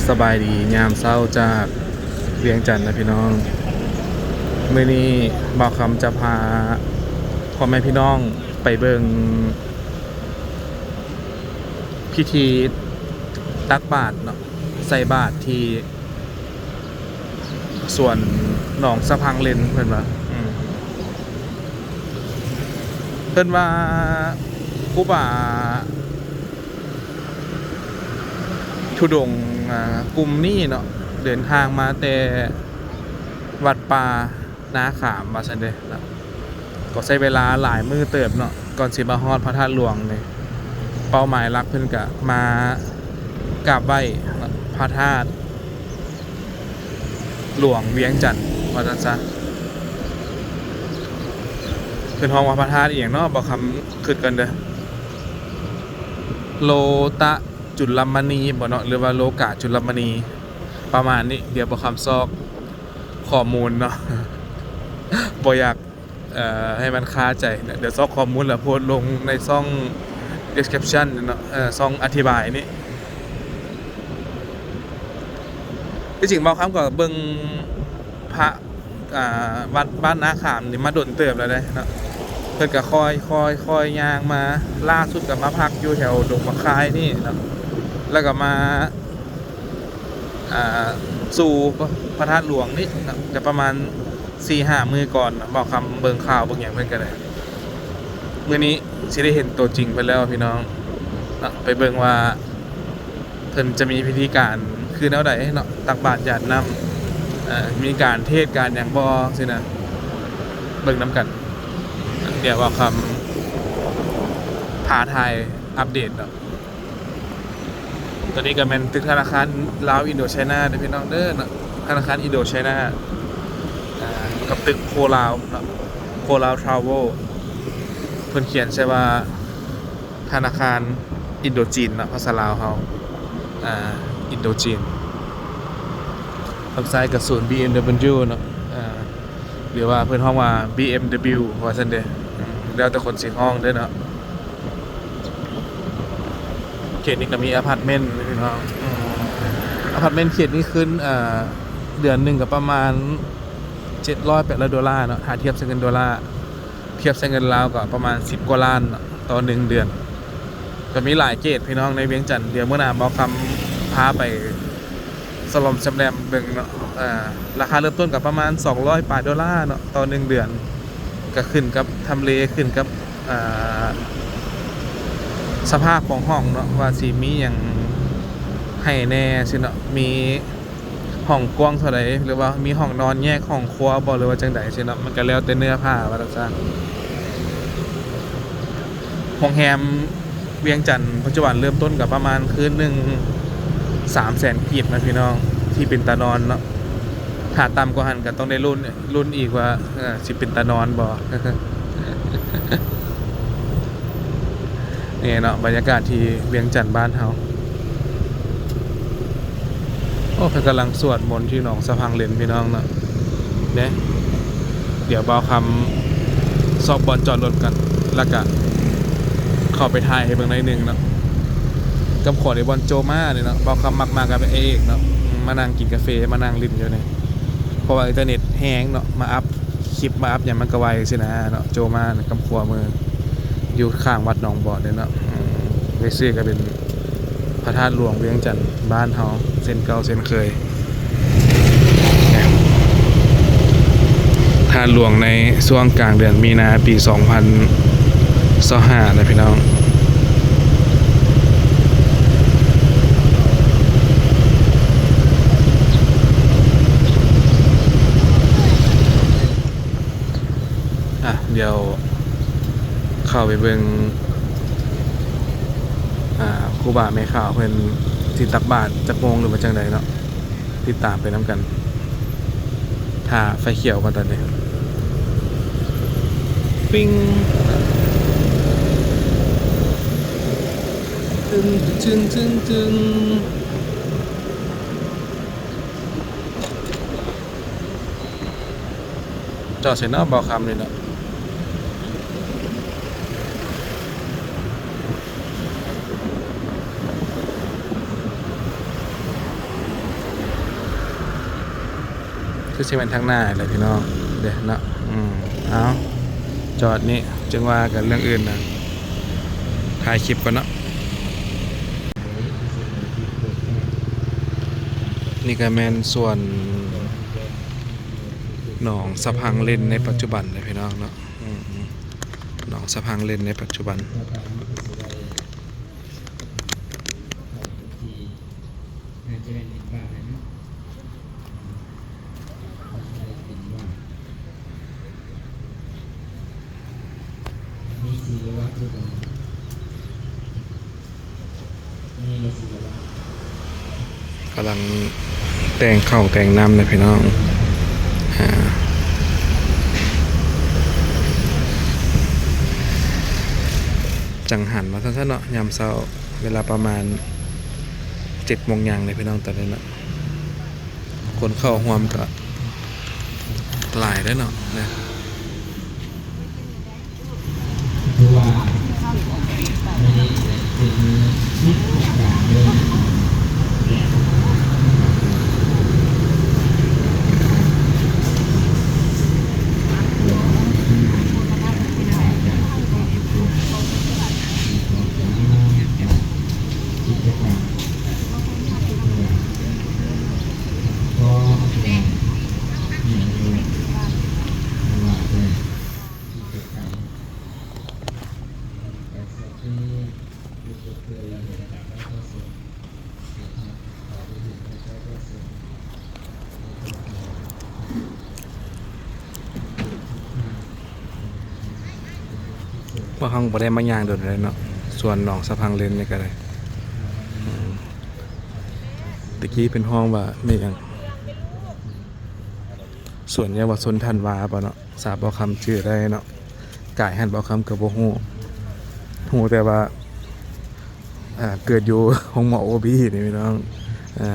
ສະບາຍດີຍາມເຊົ້າຈາກວຽງຈັນນະພີ່ນ້ອງ. ມື້ນີ້ບ່າວຄຳຈະພາພໍ່ແມ່ພີ່ນ້ອງໄປເບິ່ງພິທີຕັກບາດເນາະ, ໃສ່ບາດທີ່ສວນໜອງສະພັງເລັນ ເພິ່ນວ່າ ອືມ ເພິ່ນວ່າຄູບາ ທຸດົງ ອ່າ ກຸ່ມນີ້ເນາະ ເດີນທາງມາແຕ່ວັດປ່ານາຂາມວ່າຊັ້ນເດເນາະ, ກໍໃຊ້ເວລາຫຼາຍມື້ເຕີບເນາະ ກ່ອນຊິມາຮອດພະທາດຫຼວງນີ້. ເປົ້າໝາຍຫຼັກເພິ່ນກະມາກາບໄຫວ້ເນາະ ພະທາດ ຫຼວງວຽງຈັນວ່າຊັ້ນຊະ. ເພິ່ນຮ້ອງວ່າພະທາດອີ່ຫຍັງເນາະ ບ່າວຄຳຄຶດກ່ອນເດີ. ໂລຕະຈຸລະມະນີບໍເນາະ ຫຼືວ່າໂລກາຈຸລະມະນີ ປະມານນີ້. ດຽວບ່າວຄຳຊອກຂໍ້ມູນເນາະ ບໍ່ຢາກ ເອີ ໃຫ້ມັນຄາໃຈ. ດຽວຊອກຂໍ້ມູນແລ້ວໂພສລົງໃນຊ່ອງ description ເນາະ ເອີ ຊ່ອງອະທິບາຍນີ້. ທີ່ຈິງບ່າວຄຳກໍເບິ່ງພະ ອ່າ ວັດບ້ານນາຂາມນີ້ມາດົນເຕີບແລ້ວເດ້ເນາະ, ເພິ່ນກໍຄ່ອຍໆ ຄ່ອຍຍ່າງມາ, ລ່າສຸດກໍມາພັກຢູ່ແຖວດົງບັກຄາຍນີ້ເນາະ ແລ້ວກໍມາ ອ່າ ສູ່ພະທາດຫຼວງນີ້ເນາະ ກໍປະມານສີ່ຫ້າມື້ກ່ອນເນາະ, ບ່າວຄຳເບິ່ງຂ່າວເບິ່ງຫຍັງເພິ່ນກໍໄດ້. ມື້ນີ້ຊິໄດ້ເຫັນຕົວຈິງເພິ່ນແລ້ວພີ່ນ້ອງເນາະ, ໄປເບິ່ງວ່າເພິ່ນຈະມີພິທີການຄືແນວໃດເນາະ, ຕັກບາດຢາດນ້ຳ ເອີ ມີການເທດການຫຍັງບໍ່ຊີ້ນະ, ເບິ່ງນຳກັນ. ດຽວບ່າວຄຳພາຖ່າຍອັບເດດເນາະ. ຕົວນີ້ກໍແມ່ນຕຶກທະນາຄານລາວອິນໂດໄຊນາເດີພີ່ນ້ອງເດີເນາະ, ທະນາຄານອິນໂດໄຊນາ ອ່າ ກັບຕຶກໂຄລາວເນາະ, ໂຄລາວທຣາເວລ. ເພິ່ນຂຽນໃສ່ວ່າທະນາຄານອິນໂດຈີນເນາະ, ພາສາລາວເຮົາ ອ່າ ອິນໂດຈີນ. ທາງຊ້າຍກໍສູນບີເອັມດັບເບິນຢູເນາະ, ອ່າ ຫຼືວ່າເພິ່ນຮ້ອງວ່າ ບີເອັມດັບເບິນຢູ ວ່າຊັ້ນເດ, ອືມ ແລ້ວແຕ່ຄົນຊິຮ້ອງເດີເນາະ. ເຂດນີ້ກໍມີອາພາດເມັນພີ່ນ້ອງ, ອືມ ອາພາດເມັນເຂດນີ້ຄືນ ເອີ ເດືອນໜຶ່ງກໍປະມານເຈັດຮ້ອຍແປດຮ້ອຍໂດລາເນາະ, ຖ້າທຽບໃສ່ເງິນໂດລາ, ທຽບໃສ່ເງິນລາວກໍປະມານສິບກວ່າລ້ານເນາະ ຕໍ່ໜຶ່ງເດືອນ. ກໍມີຫຼາຍເຂດພີ່ນ້ອງໃນວຽງຈັນ, ດຽວມື້ໜ້າບ່າວຄຳພາໄປ ສະຫຼອມແຊມແລມເບິ່ງເນາະ. ເອີ ລາຄາເລີ່ມຕົ້ນກໍປະມານສອງຮ້ອຍປາຍໂດລາເນາະ ຕໍ່ໜຶ່ງເດືອນ, ກໍຂຶ້ນກັບທຳເລ ຂຶ້ນກັບ ອ່າ ສະພາບຂອງຫ້ອງເນາະ ວ່າຊິມີຫຍັງໃຫ້ແດ່ຊີ້ເນາະ, ມີຫ້ອງກວ້າງເທົ່າໃດ ຫຼືວ່າມີຫ້ອງນອນແຍກຫ້ອງຄົວບໍ່ ຫຼືວ່າຈັ່ງໃດຊີ້ເນາະ, ມັນກໍແລ້ວແຕ່ເນື້ອຜ້າວ່າຊັ້ນ. ໂຮງແຮມວຽງຈັນປັດຈຸບັນເລີ່ມຕົ້ນກໍປະມານຄືນໜຶ່ງສາມແສນກີບນະພີ່ນ້ອງ ທີ່ເປັນຕານອນເນາະ, ຖ້າຕ່ຳກວ່າຫັ້ນກໍຕ້ອງໄດ້ລຸ້ນ ລຸ້ນອີກວ່າ ເອີ ຊິເປັນຕານອນບໍ່. ນີ້ເນາະ ບັນຍາກາດທີ່ວຽງຈັນບ້ານເຮົາ. ໂອ້ ເພິ່ນກຳລັງສວດມົນທີ່ໜອງສະພັງເລັນພີ່ນ້ອງເນາະ. ເດ້ ດຽວບ່າວຄຳຊອກບ່ອນຈອດລົດກ່ອນ ແລ້ວກະເຂົ້າໄປຖ່າຍໃຫ້ເບິ່ງໜ້ອຍໜຶ່ງເນາະ. ກຳຂວານີ້ບ່ອນໂຈມານີ້ເນາະ, ບ່າວຄຳມັກມາກັບອ້າຍເອກເນາະ, ມານັ່ງກິນກາເຟ ມານັ່ງຫຼິ້ນຢູ່ນີ້ ເພາະວ່າອິນເຕີເນັດແຮງເນາະ, ມາອັບຄລິບ ມາອັບຫຍັງມັນກໍໄວຊີ້ນະເນາະ. ໂຈມາກຳຂວາມື ຢູ່ຂ້າງວັດໜອງບອດເດ້ເນາະ. ອືມ ໄປຊື້ກໍເປັນ ພະທາດຫຼວງວຽງຈັນບ້ານເຮົາເຊັ່ນເກົ່າເຊັ່ນເຄີຍ. ທາດຫຼວງໃນຊ່ວງກາງເດືອນມີນາປີສອງພັນຊາວຫ້ານະພີ່ນ້ອງ. ອ່ະ ດຽວເຂົ້າໄປເບິ່ງ ອ່າ ຄູບາແມ່ຂາວເພິ່ນຊິຕັກບາດຈັກໂມງ ຫຼືວ່າຈັ່ງໃດເນາະ, ຕິດຕາມໄປນຳກັນ. ຖ້າໄຟຂຽວກ່ອນຕອນນີ້ ປິງ ຕຶງ ຕຶງ ຕຶງ ຕຶງ. ຈອດໃສເນາະ ບ່າວຄຳນີ້ເນາະ. ຄືຊິແມ່ນທາງໜ້າແຫຼະພີ່ນ້ອງເດ້ເນາະ. ອືມ ເອົາ ຈອດນີ້ ຈຶ່ງວ່າກັນເລື່ອງອື່ນນະ ຖ່າຍຄລິບກ່ອນເນາະ. ນີ້ກໍແມ່ນສວນໜອງສະພັງເລັນໃນປັດຈຸບັນເດ້ພີ່ນ້ອງເນາະ. ອືມ ໜອງສະພັງເລັນໃນປັດຈຸບັນ. ກຳລັງແຕ່ງເຂົ້າແຕ່ງນ້ຳນະພີ່ນ້ອງ ອາ ຈັງຫັນວ່າຊັ້ນໆເນາະ ຍາມເຊົ້າ ເວລາປະມານເຈັດໂມງຫຍັງເດ້ພີ່ນ້ອງ ຕອນນີ້ເນາະ. ຄົນເຂົ້າຮ່ວມກໍຫຼາຍເດ້ເນາະ ນະ. ພວກເຮົາບໍ່ໄດ້ມາຍ່າງດົນແລ້ວເນາະ ສວນໜອງສະພັງເລັນນີ້ກໍໄດ້. ອືມ ຕະກີ້ເພິ່ນຮ້ອງວ່າແມ່ນຫຍັງ ສວນເຍົາວະຊົນທັນວາບໍເນາະ ສາວບໍ່ຄຳຈື່ໄດ້ເນາະ. ກາຍຫັ້ນບໍ່ຄຳກໍບໍ່ຮູ້ ຮູ້ແຕ່ວ່າ ເອີ ເກີດຢູ່ໂຮງໝໍໂອບີນີ້ພີ່ນ້ອງ. ເອີ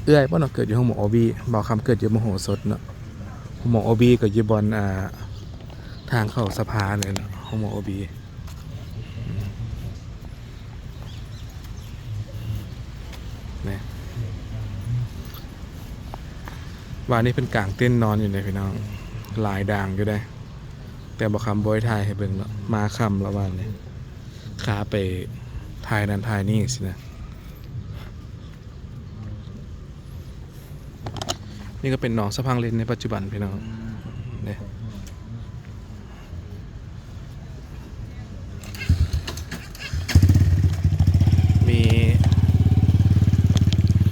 ເອື້ອຍບໍ່ເນາະ ເກີດຢູ່ໂຮງໝໍໂອບີ ບໍ່ຄຳເກີດຢູ່ມະໂຫສົດເນາະ. ໂຮງໝໍໂອບີກໍຢູ່ບ່ອນ ອ່າ ທາງເຂົ້າສະພານີ້ເນາະ ໂຮງໝໍໂອບີ. ນີ້ ວານນີ້ເພິ່ນກາງເຕັນນອນຢູ່ເດ້ພີ່ນ້ອງ ຫຼາຍດ່າງຢູ່ເດ້ ແຕ່ບໍ່ຄຳບໍ່ໄດ້ຖ່າຍໃຫ້ເບິ່ງເນາະ ມາຄ່ຳລະວານນີ້ ຄາໄປຖ່າຍນັ້ນຖ່າຍນີ້ຊີ້ນະ. ນີ້ກໍເປັນໜອງສະພັງເລັນໃນປັດຈຸບັນພີ່ນ້ອງເດ້ ມີ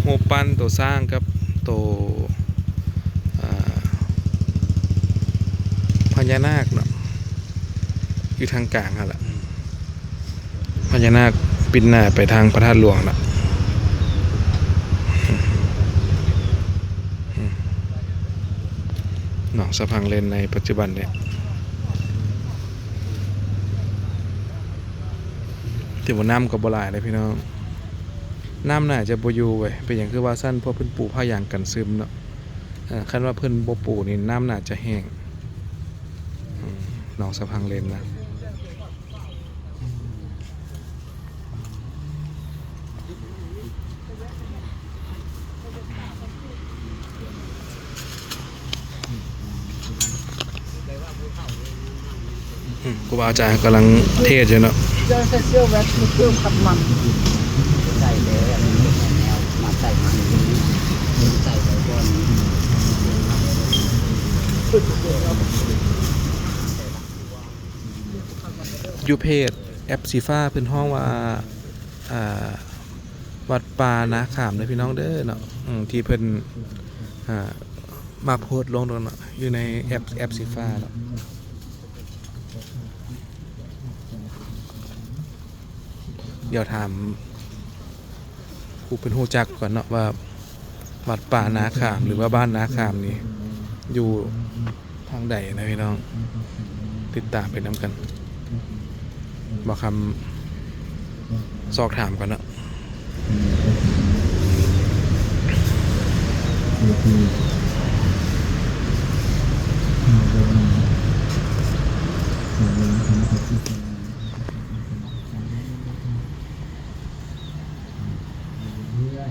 ຮູບປັ້ນໂຕຊ້າງກັບໂຕ ອ່າ ພະຍານາກເນາະ ຢູ່ທາງກາງຫັ້ນລະ. ພະຍານາກປິ່ນໜ້າໄປທາງພະທາດຫຼວງລະ. ໜອງສະພັງເລັນໃນປັດຈຸບັນນີ້ ແຕ່ວ່ານ້ຳກໍບໍ່ຫຼາຍເດ້ພີ່ນ້ອງ ນ້ຳໜ້າຈະບໍ່ຢູ່ເວີຍ. ເປັນຫຍັງຄືວ່າຊັ້ນ? ເພາະເພິ່ນປູຜ້າຢາງກັນຊຶມເນາະ. ເອີ ຄັນວ່າເພິ່ນບໍ່ປູນີ້ ນ້ຳໜ້າຈະແຫ້ງ. ອືມ ໜອງສະພັງເລັນນະ. ອືມ ຄູບາອາຈານກຳລັງເທດຢູ່ເນາະ. ຢູ່ເພຈແອັບສີຟ້າເພິ່ນຮ້ອງວ່າ ອ່າ ວັດປ່ານາຂາມເດີພີ່ນ້ອງເດີເນາະ. ອືມ ທີ່ເພິ່ນ ອ່າ ມາໂພສລົງເນາະ ຢູ່ໃນແອັບ ແອັບສີຟ້າເນາະ. ດຽວຖາມຜູ້ເພິ່ນຮູ້ຈັກກ່ອນເນາະ ວ່າວັດປ່ານາຂາມ ຫຼືວ່າບ້ານນາຂາມນີ້ ຢູ່ທາງໃດນະພີ່ນ້ອງ. ຕິດຕາມໄປນຳກັນ ບໍ່ຄຳ ຊອກຖາມກ່ອນເນາະ. ເລື້ອຍ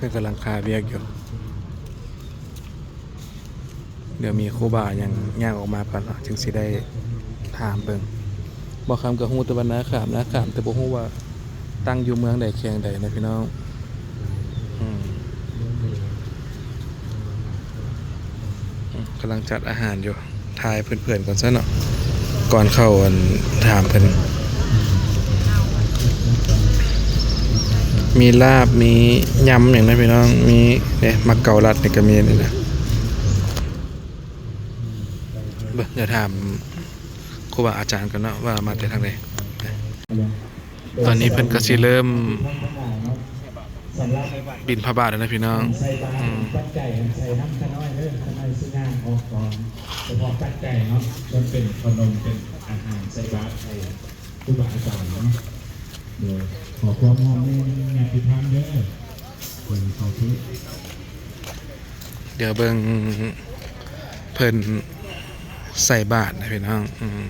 ເພິ່ນກຳລັງຄາວຽກຢູ່. ດຽວມີຄູບາຫຍັງຍ່າງອອກມາກ່ອນເນາະ ຈຶ່ງຊິໄດ້ຖາມເບິ່ງ. ບ່າວຄຳກໍຮູ້ແຕ່ວ່ານາຂາມ ນາຂາມ ແຕ່ບໍ່ຮູ້ວ່າຕັ້ງຢູ່ເມືອງໃດແຂວງໃດນະພີ່ນ້ອງ. ອືມ ອືມ ກຳລັງຈັດອາຫານຢູ່. ຖ່າຍເພິ່ນໆກ່ອນຊະເນາະ ກ່ອນເຂົ້າ ອັນ ຖາມເພິ່ນ. ມີລາບ ມີຍຳຫຍັງນະພີ່ນ້ອງ ມີເດ້ ໝາກເກົາລັດນີ້ກໍມີນີ້ນະ. ເບິ່ງ ດຽວຖາມຄູບາອາຈານກ່ອນເນາະ ວ່າມາແຕ່ທາງໃດ. ຕອນນີ້ເພິ່ນກໍຊິເລີ່ມບິນທະບາດແລ້ວນະພີ່ນ້ອງ. ອືມ ໃສ່ບາດ ໃສ່ນ້ຳຂະນ້ອຍເດີ ຂະນ້ອຍຊິຍ່າງອອກກ່ອນ. ສະເພາະປັດໄຈເນາະ ມັນເປັນຂະໜົມ ເປັນອາຫານໃສ່ບາດໃຫ້ຄູບາອາຈານເນາະ. ໂດຍ ຂໍຄວາມຮ່ວມມືຍາດຕິທຳເດີ. ດຽວເບິ່ງເພິ່ນໃສ່ບາດນະພີ່ນ້ອງ. ອືມ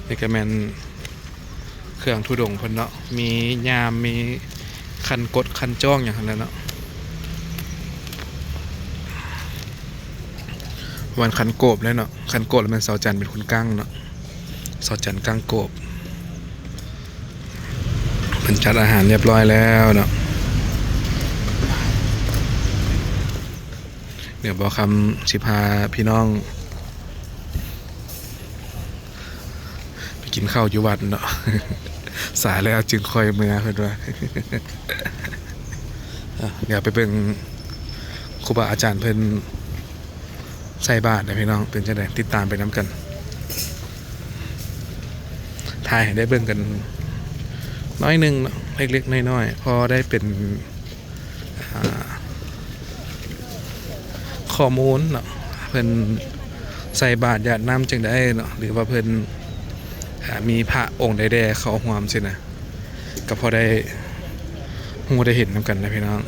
ນີ້ກໍແມ່ນເຄື່ອງທຸດົງເພິ່ນເນາະ ມີຍາມ ມີຂັນກົດຂັນຈ້ອງຫຍັງຫັ້ນແຫຼະເນາະ. ແມ່ນຂັນໂກບແຫຼະເນາະ ຂັນໂກບແລ້ວແມ່ນເສົາຈັນເປັນຄົນກັ້ງເນາະ. ເສົາຈັນກັ້ງໂກບ. ເພິ່ນຈັດອາຫານຮຽບຮ້ອຍແລ້ວເນາະ. ດຽວບ່າວຄຳຊິພາພີ່ນ້ອງໄປກິນເຂົ້າຢູ່ວັດເນາະ. ສາແລ້ວຈຶ່ງຄ່ອຍເມືອ ເພິ່ນວ່າ. ດຽວໄປເບິ່ງຄູບາອາຈານເພິ່ນ ໃສ່ບາດນະພີ່ນ້ອງ ເປັນຈັ່ງໃດ ຕິດຕາມໄປນຳກັນ. ຖ່າຍໃຫ້ໄດ້ເບິ່ງກັນໜ້ອຍໜຶ່ງເນາະ ເລັກໆນ້ອຍໆ ພໍໄດ້ເປັນ ອ່າ ຂໍ້ມູນເນາະ ເພິ່ນໃສ່ບາດຢາດນ້ຳຈັ່ງໃດເນາະ ຫຼືວ່າເພິ່ນ ອ່າ ມີພະອົງໃດແດ່ເຂົ້າຮ່ວມຊີ້ນະ. ກໍພໍໄດ້ຮູ້ໄດ້ເຫັນນຳກັນນະພີ່ນ້ອງ.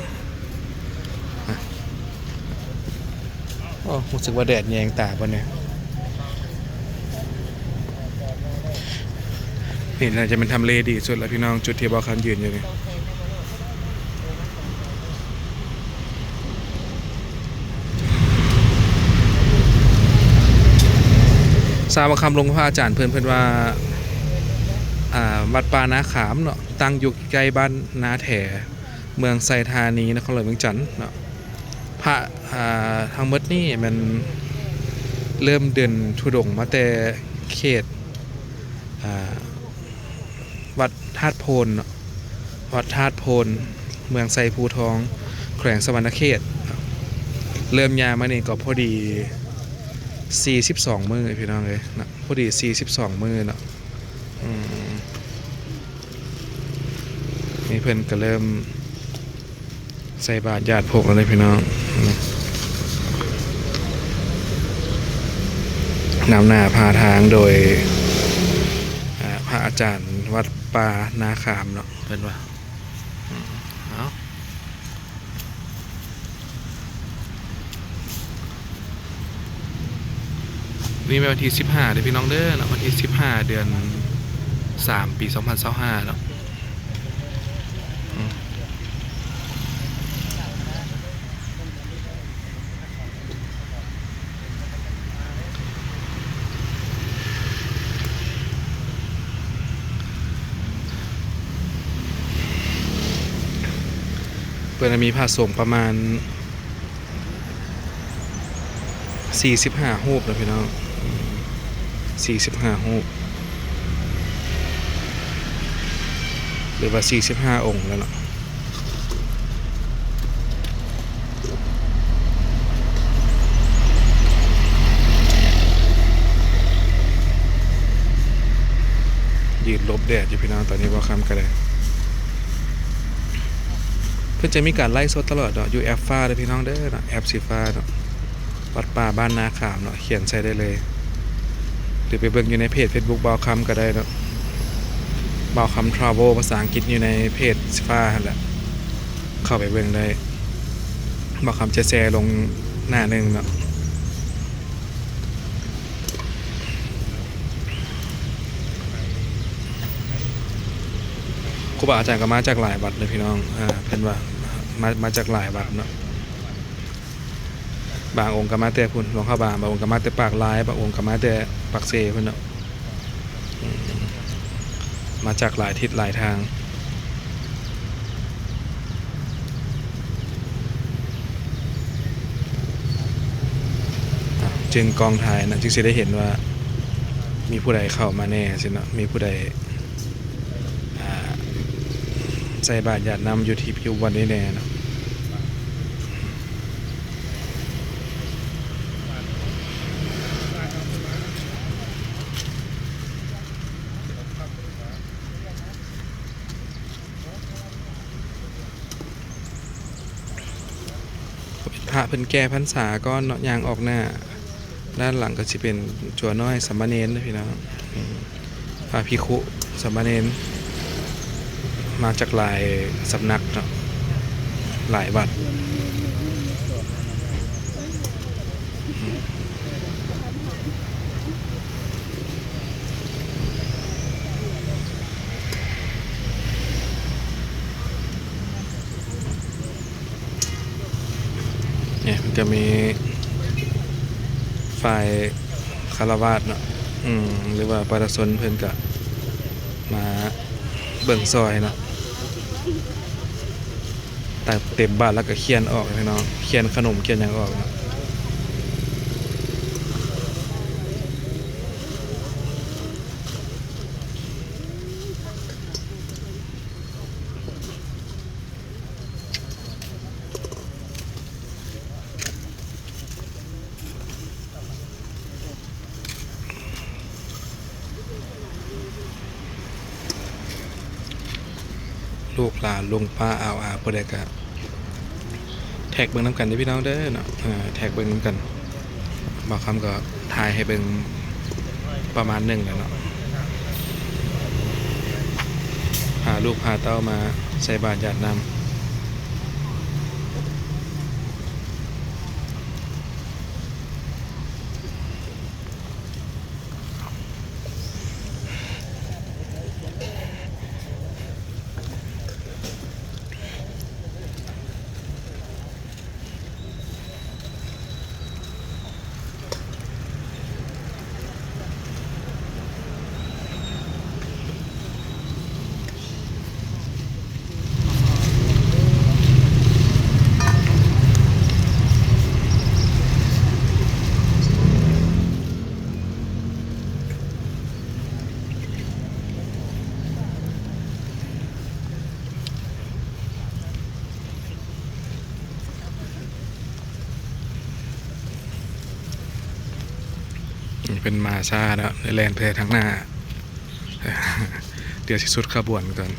ໂອ້ ຮູ້ສຶກວ່າແດດແຍງຕາເບິດນີ້. ນີ້ໜ້າຈະແມ່ນທຳເລດີສຸດລະພີ່ນ້ອງ ຈຸດທີ່ບ່າວຄຳຢືນຢູ່ນີ້. ສາວບ່າວຄຳລົງພະອາຈານເພິ່ນ ເພິ່ນວ່າ ອ່າ ວັດປ່ານາຂາມເນາະ ຕັ້ງຢູ່ໃກ້ບ້ານນາແຖ ເມືອງໄຊທານີ ນະຄອນຫຼວງວຽງຈັນເນາະ. ພະ ອ່າ ທັງໝົດນີ້ແມ່ນເລີ່ມເດີນທຸດົງມາແຕ່ເຂດ ອ່າ ວັດທາດໂພນເນາະ ວັດທາດໂພນ ເມືອງໄຊພູທອງ ແຂວງສະຫວັນນະເຂດເນາະ. ເລີ່ມຍ່າງມານີ້ກໍພໍດີສີ່ສິບສອງມື້ພີ່ນ້ອງເອີຍເນາະ ພໍດີສີ່ສິບສອງມື້ເນາະ. ອືມ ນີ້ເພິ່ນກໍເລີ່ມໃສ່ບາດຍາດພົກແລ້ວເດ້ພີ່ນ້ອງ. ນຳໜ້າພາທາງໂດຍ ອ່າ ພະອາຈານວັດປ່ານາຂາມເນາະ ເພິ່ນວ່າ. ອືມ ເອົາ. ນີ້ແມ່ນວັນທີສິບຫ້າເດີພີ່ນ້ອງເດີເນາະ ວັນທີສິບຫ້າ ເດືອນສາມ ປີສອງພັນຊາວຫ້າເນາະ. ອືມ ເພິ່ນມີພະສົງປະມານ ສີ່ສິບຫ້າຮູບເນາະພີ່ນ້ອງ ສີ່ສິບຫ້າຮູບ ຫຼືວ່າສີ່ສິບຫ້າອົງແລ້ວເນາະ. ຢືນຫຼົບແດດຢູ່ພີ່ນ້ອງ ຕອນນີ້ບ່າວຄຳກໍໄດ້ ເພິ່ນຈະມີການໄລຟ໌ສົດຕະຫຼອດເນາະ ຢູ່ແອັບຟ້າເດີພີ່ນ້ອງເດີເນາະ ແອັບສີຟ້າເນາະ ວັດປ່າບ້ານນາຂາມເນາະ ຂຽນໃສ່ໄດ້ເລີຍ ຫຼືໄປເບິ່ງຢູ່ໃນເພຈເຟສບຸກບ່າວຄຳກໍໄດ້ເນາະ ບ່າວຄຳທຣາເວລ ພາສາອັງກິດ ຢູ່ໃນເພຈສີຟ້າຫັ້ນແຫຼະ ເຂົ້າໄປເບິ່ງໄດ້ ບ່າວຄຳຈະແຊລົງໜ້າໜຶ່ງເນາະ. ຄູບາອາຈານກໍມາຈາກຫຼາຍວັດເດ້ພີ່ນ້ອງ ເພິ່ນວ່າມາ ມາຈາກຫຼາຍວັດເນາະ. ບາງອົງກໍມາແຕ່ພຸ້ນ ຫຼວງພະບາງ, ບາງອົງກໍມາແຕ່ປາກລາຍ, ບາງອົງກໍມາແຕ່ປາກເຊພຸ້ນເນາະ. ອືມ ມາຈາກຫຼາຍທິດຫຼາຍທາງ. ຈຶ່ງກ້ອງຖ່າຍນະ ຈຶ່ງຊິໄດ້ເຫັນວ່າມີຜູ້ໃດເຂົ້າມາແດ່ຊີ້ເນາະ, ມີຜູ້ໃດ ອ່າ ໃສ່ບາດຢາດນ້ຳຢູ່ທີ່ ຢູ່ບ່ອນນີ້ແດ່ເນາະ. ພະເພິ່ນແກ່ພັນສາກ່ອນເນາະ ຍ່າງອອກໜ້າ. ດ້ານຫຼັງກໍຊິເປັນຈົວນ້ອຍສາມະເນນເນາະພີ່ນ້ອງ. ອືມ ພະພິກຂຸສາມະເນນ ມາຈາກຫຼາຍສຳນັກເນາະ ຫຼາຍວັດ. ນີ້ ມັນຈະມີຝ່າຍຄາລະວາດເນາະ ອືມ ຫຼືວ່າປະຊາຊົນເພິ່ນກະມາເບິ່ງຊ່ອຍເນາະ. ຕັກເຕັມບາດແລ້ວກໍຂຽນອອກໃຫ້ເນາະ, ຂຽນຂະໜົມຂຽນຫຍັງອອກເນາະ. ລູກຫຼານລຸງປ້າອາວອາ ຜູ້ໃດກະແທັກເບິ່ງນຳກັນເດີພີ່ນ້ອງເດີເນາະ, ເອີ ແທັກເບິ່ງນຳກັນ. ບ່າວຄຳກໍຖ່າຍໃຫ້ເບິ່ງປະມານໜຶ່ງແລ້ວເນາະ, ພາລູກພາເຕົ້າມາໃສ່ບາດຢາດນ້ຳ. ເພິ່ນມາຊ້າເນາະ ແລ່ນໄປທາງໜ້າ ດຽວຊິສຸດຂະບວນກ່ອນ.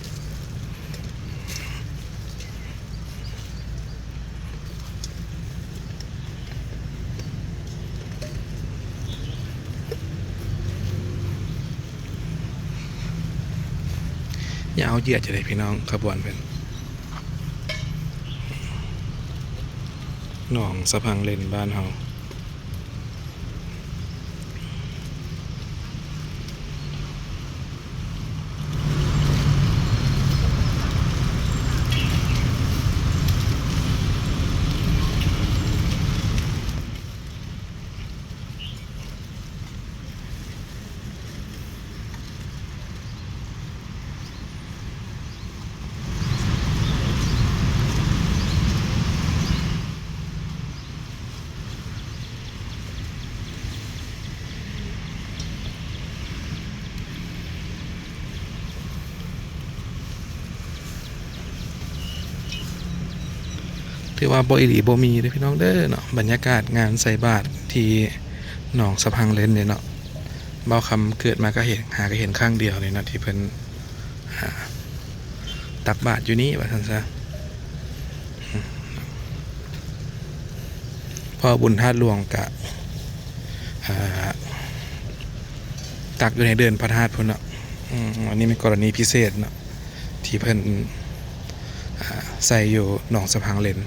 ຍາວຢຽດຢູ່ເດ້ພີ່ນ້ອງ ຂະບວນເພິ່ນ ໜອງສະພັງເລັນບ້ານເຮົາ. ຖືວ່າບໍ່ອີ່ຫຼີບໍ່ມີເດີພີ່ນ້ອງເດີເນາະ, ບັນຍາກາດງານໃສ່ບາດທີ່ໜອງສະພັງເລັນນີ້ເນາະ, ເບົາຄຳເກີດມາກໍເຫັນ ຫາກໍເຫັນຄັ້ງດຽວນີ້ເນາະ ທີ່ເພິ່ນ ອ່າ ຕັກບາດຢູ່ນີ້ວ່າຊັ້ນຊະ. ເພາະວ່າບຸນທາດຫຼວງກະ ອ່າ ຕັກຢູ່ໃນເດີ່ນພະທາດພຸ້ນເນາະ. ອືມ ອັນນີ້ແມ່ນກໍລະນີພິເສດເນາະ ທີ່ເພິ່ນ ອ່າ ໃສ່ຢູ່ໜອງສະພັງເລັນ. ເ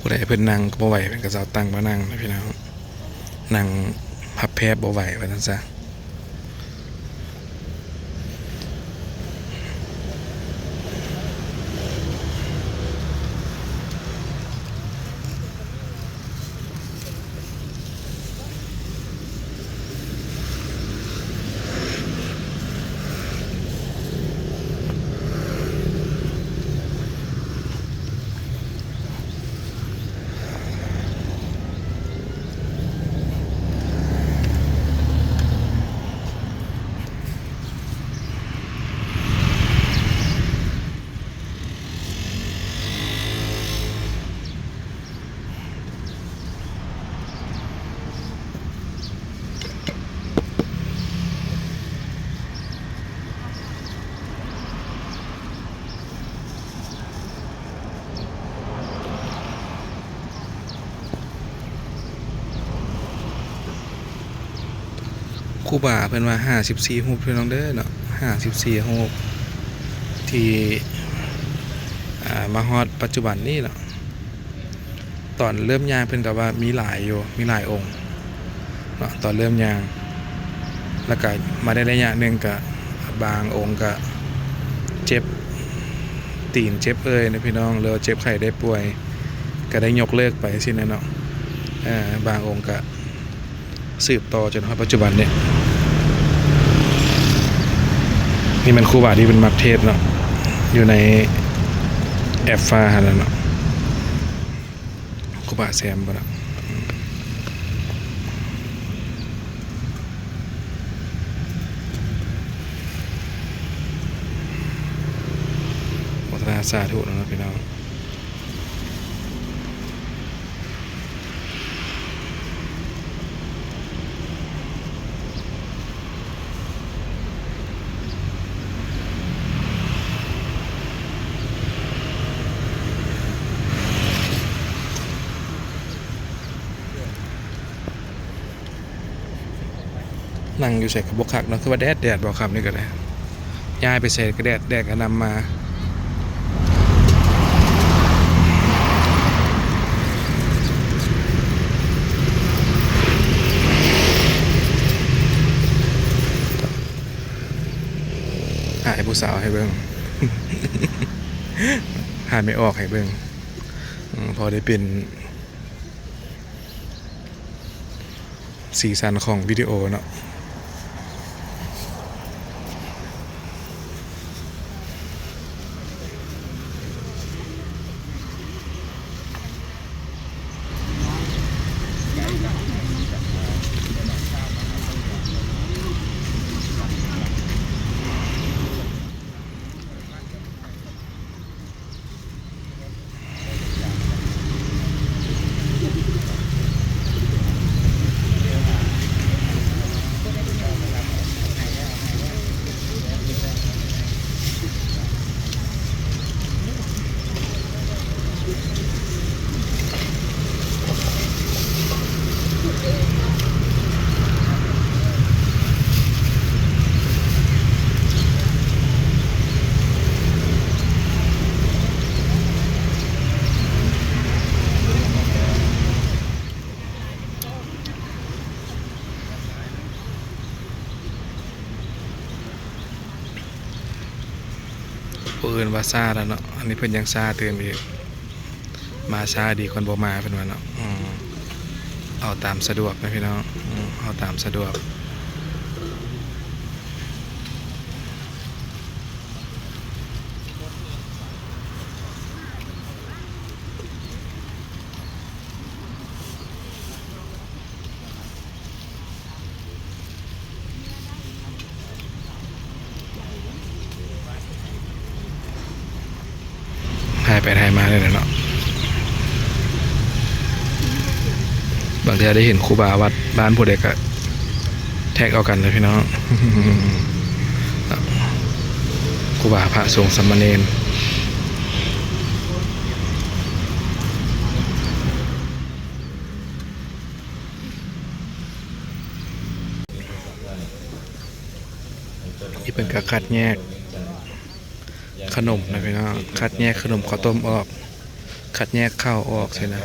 ແຕ່ເພິ່ນນັ່ງກໍບໍ່ໄຫວ ເພິ່ນກໍເຊົາຕັ່ງມານັ່ງນະພີ່ນ້ອງ, ນັ່ງພັບແພບບໍ່ໄຫວວ່າຊັ້ນຊະ. ຄູບາເພິ່ນວ່າຫ້າສິບສີ່ຮູບ ພີ່ນ້ອງເດີເນາະ, ຫ້າສິບສີ່ຮູບທີ່ ອ່າ ມາຮອດປັດຈຸບັນນີ້ເນາະ. ຕອນເລີ່ມຍ່າງເພິ່ນກໍວ່າມີຫຼາຍຢູ່ ມີຫຼາຍອົງເນາະ ຕອນເລີ່ມຍ່າງ. ແລ້ວກໍມາໄດ້ໄລຍະໜຶ່ງ ກໍບາງອົງກໍເຈັບຕີນເຈັບເອີ່ຍນະພີ່ນ້ອງ, ຫຼືວ່າເຈັບໄຂ້ໄດ້ປ່ວຍ ກໍໄດ້ຍົກເລີກໄປຊີ້ນະເນາະ. ເອີ ບາງອົງກໍ ສືບຕໍ່ຈົນຮອດປັດຈຸບັນນີ້. ນີ້ແມ່ນຄູບາທີ່ເພິ່ນມັກເທດເນາະ ຢູ່ໃນແອັບຟ້າຫັ້ນແຫຼະເນາະ, ຄູບາແຊມພຸ້ນນະ. ໂມທະນາສາທຸນຳເນາະພີ່ນ້ອງ. ນັ່ງຢູ່ໃສກໍບໍ່ຄັກເນາະ, ຄືວ່າແດດໆ ບໍ່ຄ່ຳນີ້ກໍໄດ້. ຍ້າຍໄປໃສກໍແດດ ແດດກໍນຳມາ. ຖ່າຍຜູ້ສາວໃຫ້ເບິ່ງ ຖ່າຍແມ່ອອກໃຫ້ເບິ່ງ. ອືມ ພໍໄດ້ເປັນ ສີສັນຂອງວິດີໂອເນາະ. ຜູ້ອື່ນວ່າຊ້າແລ້ວເນາະ, ອັນນີ້ເພິ່ນຍັງຊ້າຕື່ມອີກ. ມາຊ້າດີກວ່າບໍ່ມາ ເພິ່ນວ່າເນາະ. ອືມ ເອົາຕາມສະດວກນະພີ່ນ້ອງ, ອືມ ເອົາຕາມສະດວກ. ຖ່າຍໄປຖ່າຍມານີ້ແຫຼະເນາະ, ບາງເທື່ອໄດ້ເຫັນຄູບາວັດບ້ານຜູ້ໃດກະ ແທັກເອົາກັນເດີພີ່ນ້ອງ. ຄູບາ ພະສົງ ສາມະເນນ. ນີ້ເພິ່ນກະຄັດແຍກ ຂະໜົມນະພີ່ນ້ອງ, ຄັດແຍກຂະໜົມເຂົ້າຕົ້ມອອກ. ຄັດແຍກເຂົ້າອອກຊີ້ນະ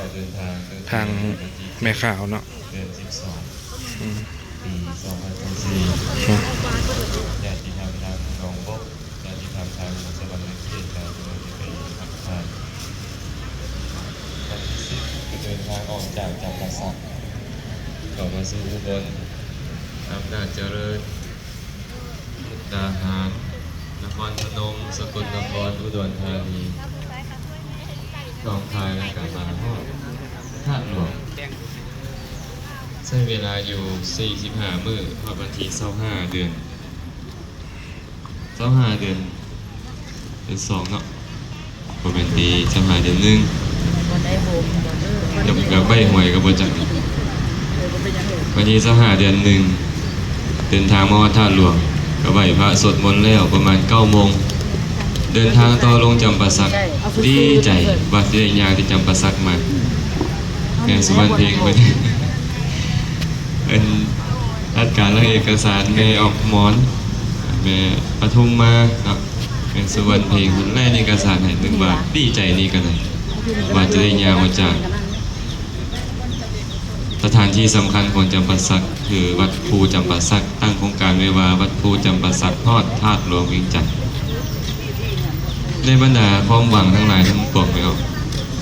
ທາງແມ່ຂາວເນາະ ເດືອນສິບສອງ ອືມ ປີສອງພັນຊາວສີ່ ອືມ ຍາດຕິທຳທາງໜອງບົກ ຍາດຕິທຳທາງສະຫວັນນະເຂດ ກະກຳລັງຈະໄປຮັບທານ ວັນທີສິບ ກະເດີນທາງອອກຈາກຈຳປາສັກ ເຂົ້າມາສູ່ອຸບົນ ອຳນາດຈະເລີນ ມຸກດາຫານ ນະຄອນພະນົມ ສະກົນນະຄອນ ອຸດອນທານີ ໜອງຄາຍ ແລ້ວກະມາຮອດທາດຫຼວງ ໃຊ້ເວລາຢູ່ສີ່ສິບຫ້າມື້ ຮອດວັນທີຊາວຫ້າ ເດືອນ ຊາວຫ້າ ເດືອນ ເດືອນສອງເນາະ ບໍ່ແມ່ນເດ ຊາວຫ້າ ເດືອນໜຶ່ງ ຢາກ ຢາກໃບ້ຫວຍກະບໍ່ຈັກ ວັນທີຊາວຫ້າ ເດືອນໜຶ່ງ ເດີນທາງມາຮອດທາດຫຼວງ ກະໄຫວ້ພະ ສວດມົນແລ້ວປະມານເກົ້າໂມງ ເດີນທາງຕໍ່ລົງຈຳປາສັກ ດີໃຈວ່າຊິໄດ້ຍ່າງແຕ່ຈຳປາສັກມາ ແມ່ສຸວັນເພັງ ເພິ່ນ ເພິ່ນຈັດການເລື່ອງເອກະສານ ແມ່ອອກໝອນ ແມ່ປະທຸມມາເນາະ ແມ່ສຸວັນເພັງ ເພິ່ນແລ່ນເອກະສານໃຫ້ ນຶກວ່າດີໃຈນີ້ກະໄດ້ ວ່າຈະໄດ້ຍ່າງອອກຈາກ ສະຖານທີ່ສຳຄັນຂອງຈຳປາສັກ ຄືວັດພູຈຳປາສັກ ຕັ້ງໂຄງການໄວ້ວ່າ ວັດພູຈຳປາສັກ ຮອດທາດຫຼວງວຽງຈັນ. ໃນບັນດາຄວາມຫວັງທັງຫຼາຍທັງປວງແລ້ວ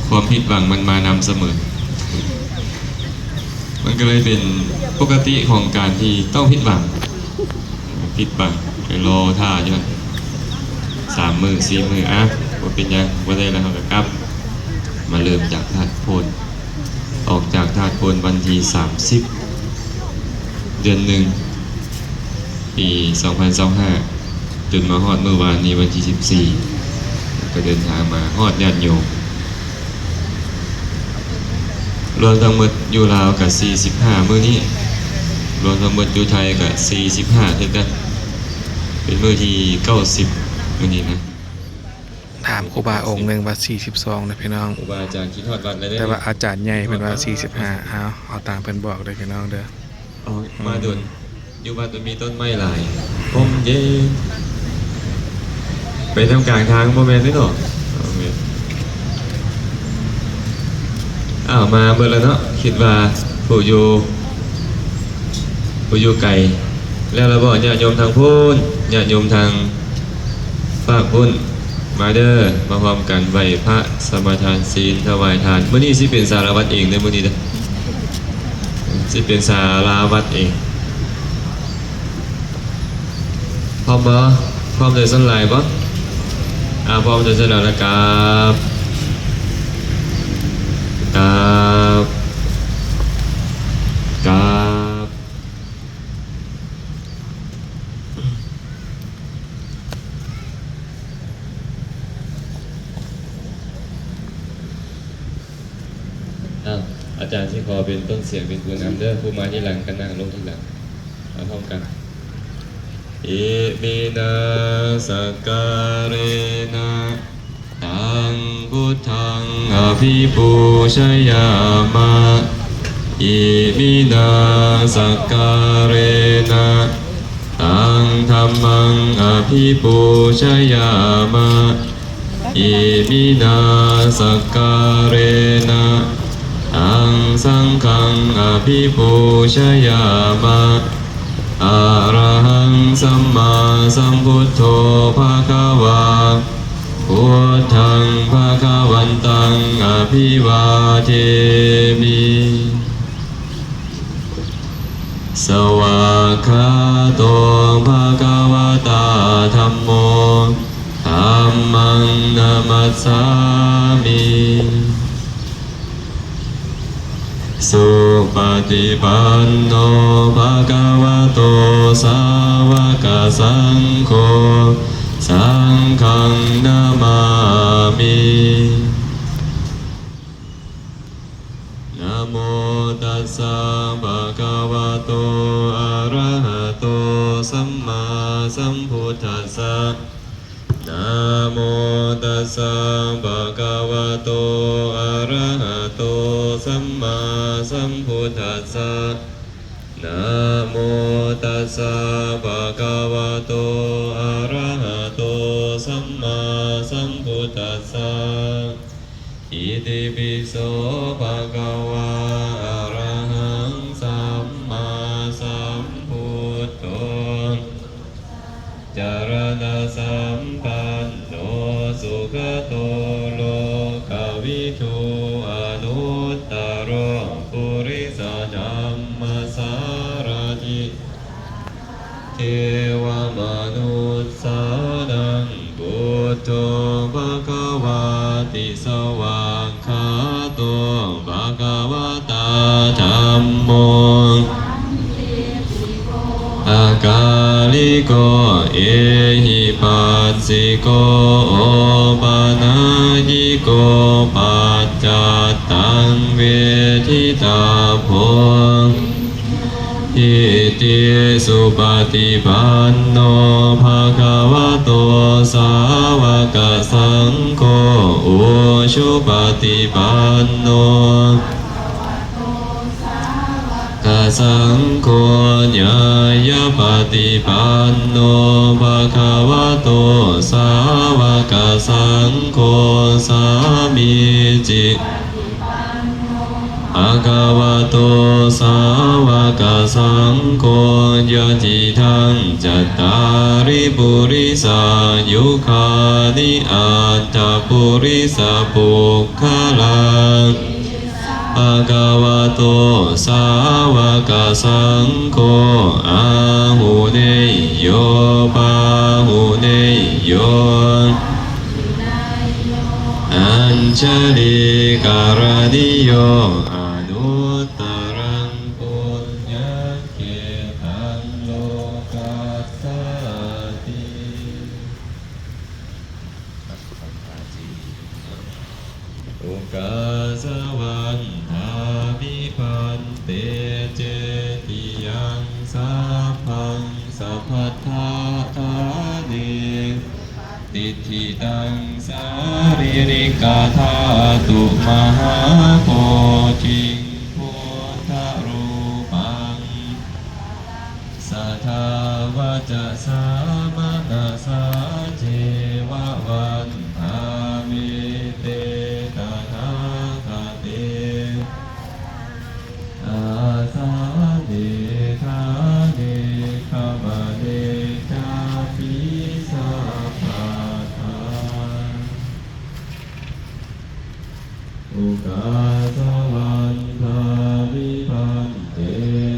ຄວາມຜິດຫວັງມັນມານຳສະເໝີ. ມັນກະເລີຍເປັນປົກກະຕິຂອງການທີ່ຕ້ອງຜິດຫວັງ. ຜິດຫວັງ ໄປລໍຖ້າຢູ່ຫັ້ນ ສາມມື້ ສີ່ມື້ ອະ ບໍ່ເປັນຫຍັງ ບໍ່ໄດ້ແລ້ວເຮົາກະກັບ ມາເລີ່ມຈາກທາດໂພນ ອອກຈາກທາດໂພນວັນທີສາມສິບ ເດືອນໜຶ່ງ ປີສອງພັນຊາວຫ້າ ຈົນມາຮອດມື້ວານນີ້ວັນທີສິບສີ່ ກະເດີນທາງມາຮອດຍາດໂຍມ ລວມທັງໝົດຢູ່ລາວກະສີ່ສິບຫ້າມື້ນີ້ ລວມທັງໝົດຢູ່ໄທກະສີ່ສິບຫ້າຄືກັນ ເປັນມື້ທີເກົ້າສິບມື້ນີ້ນະ. ຖາມຄູບາອົງໜຶ່ງວ່າສີ່ສິບສອງນະພີ່ນ້ອງ ຄູບາອາຈານຄິດຮອດວັດແລ້ວເດີ ແຕ່ວ່າອາຈານໃຫຍ່ເພິ່ນວ່າສີ່ສິບຫ້າ ເອົາ ເອົາຕາມເພິ່ນບອກເດີພີ່ນ້ອງເດີ. ເອົາ ມາດົນ ຢູ່ວັດມັນມີຕົ້ນໄມ້ຫຼາຍ ຮົ່ມເຢັນ ໄປນຳກາງທາງບໍ່ແມ່ນເດ້ເນາະ. ອ້າວ ມາເບິດແລ້ວເນາະ ຄິດວ່າຜູ້ຢູ່ ຜູ້ຢູ່ໄກ ແລ້ວລະບໍ ຍາດໂຍມທາງພຸ້ນ ຍາດໂຍມທາງຟາກພຸ້ນ ມາເດີ ມາຮ່ວມກັນໄຫວ້ພະ ສະມາທານສິນ ຖວາຍທານ. ມື້ນີ້ຊິເປັນສາລະວັດເອງເດີ ມື້ນີ້ເດີ ຊິເປັນສາລະວັດເອງ. ພ້ອມບໍ່? ພ້ອມໂດຍສ່ວນຫຼາຍບໍ່? ອາ ພ້ອມໂດຍສ່ວນຫຼາຍລະກາບ ກາບ ກາບ. ອາ ອາຈານຊິຂໍເປັນຕົ້ນສຽງເປັນຜູ້ນຳເດີ ຜູ້ມາທີຫຼັງກະນັ່ງລົງທີຫຼັງ. ມາພ້ອມກັນ ອິມິນາສັກກາເຣນະ ຕັງ ພຸດທັງ ອະພິປູຊະຍາມະ ອິມິນາສັກກາເຣນະ ຕັງ ທຳມັງ ອະພິປູຊະຍາມະ ອິມິນາສັກກາເຣນະ ຕັງ ສັງຄັງ ອະພິປູຊະຍາມະ ອະລະຫັງ ສຳມາສຳພຸດໂທ ພະຄະວາ ພຸດທັງ ພະຄະວັນຕັງ ອະພິວາເທມິ. ສະຫວາກຂາໂຕ ພະຄະວະຕາ ທຳໂມ ທຳມັງ ນະມັດສາມິ ສຸປະຕິປັນໂນ ພະຄະວະໂຕ ສາວະກະສັງໂຄ ສັງຄັງ ນະມາມິ. ນະໂມຕັດສະ ພະຄະວະໂຕ ອະລະຫະໂຕ ສຳມາສຳພຸດທັດສະ. ນະໂມຕັດສະ ພະຄະວະໂຕ ອະລະຫະໂຕ ສຳມາສຳພຸດທັດສະ. ນະໂມຕັດສະ ພະຄະວະໂຕ ອະລະຫະໂຕ ສຳມາສຳພຸດທັດສະ. Itipi so bhagavā arahaṃ sammāsambuddho, jaraṇasampanno sugato lokavidū, anuttaro purisadammasārathi, devamanussānaṃ buddho bhagavāti. Svākkhāto bhagavatā dhammo, akāliko ehipassiko, opanayiko paccattaṃ veditabbo. Iti supaṭipanno bhagavato sāvakasaṅgho, ujupaṭipanno bhagavato sāvakasaṅgho, ñāyapaṭipanno bhagavato sāvakasaṅgho, sāmīci bhagavato sāvakasaṅgho, yadidaṃ cattāri purisayugāni aṭṭha purisapuggalā, bhagavato sāvakasaṅgho, āhuneyyo pāhuneyyo añjalikaraṇīyo, anuttaraṃ puññakkhettaṃ lokassāti. Okāsa vandāmi bhante cetiyaṃ sabbaṃ sabbaṭṭhāne. Tiṭṭhitaṃ sārīrikadhātu mahābodhiṃ buddharūpaṃ, sadā vacasā manasā ceva vandāmi te tathāgate. Āsane ṭhāne gamane cāpi sabbadā. Okāsa vandāmi bhante